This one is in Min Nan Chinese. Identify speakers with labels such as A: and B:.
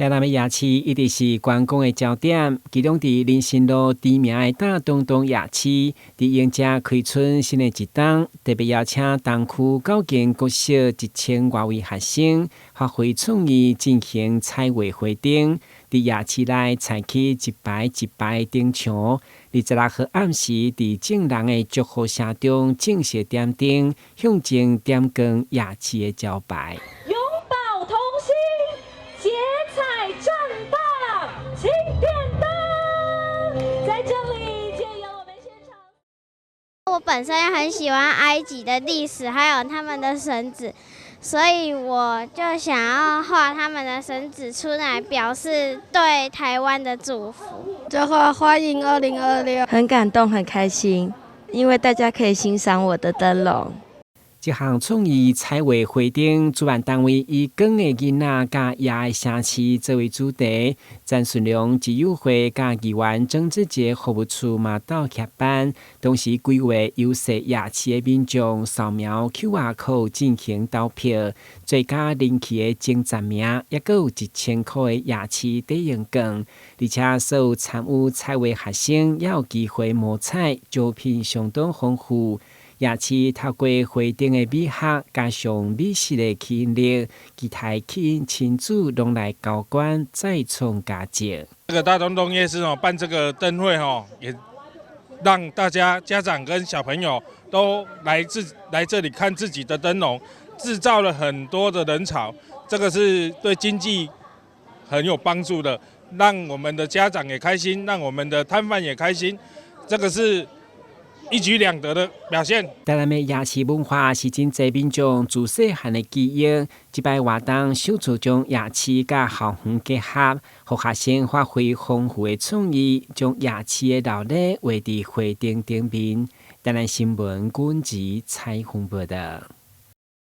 A: 台南的夜市一直是觀光的焦點，其中佇林森路知名的大東東夜市，佇迎接開春新的一冬，特別邀請東區九間國小1000外位學生，發揮創意進行彩畫花燈，佇夜市內採起一排一排燈牆。26號暗時，佇眾人的祝福聲中正式點燈，象徵點光夜市的招牌。
B: 永保同心，結彩綻放，請點燈，在這裡借由我們現場。
C: 我本身很喜歡埃及的歷史，還有他們的繩子，所以我就想要畫他們的繩子出來，表示對台灣的祝福。
D: 就話歡迎2026，
E: 很感動，很開心，因為大家可以欣賞我的燈籠。
A: 這項創意彩畫花燈，主辦單位以光的囡仔佮夜的城市作為主題，詹順良自友會佮議員曾志傑服務處嘛鬥協辦，同時規劃遊踅夜市的民眾掃描 QR code 進行投票，最佳人氣的前10名，猶閣有1000塊的夜市抵用券，而且所有參與彩畫學生也有機會摸彩，獎品相當豐富。夜市透過花燈的美學，加上美食的吸引力，期待吸引親子攏來交關，再創佳績。
F: 這個大東東夜市哦，辦這個燈會哦，也讓大家家長跟小朋友都來這裡看自己的燈籠，製造了很多的人潮，這個是對經濟很有幫助的，讓我們的家長也開心，讓我們的攤販也開心，這個是一舉兩得的表現。
A: 台南的夜市文化是真濟民眾自細漢的記憶。這擺活動首次將夜市佮校園結合，予學生發揮豐富的創意，將夜市的熱鬧畫佇花燈頂面。台南新聞軍籍採訪報道。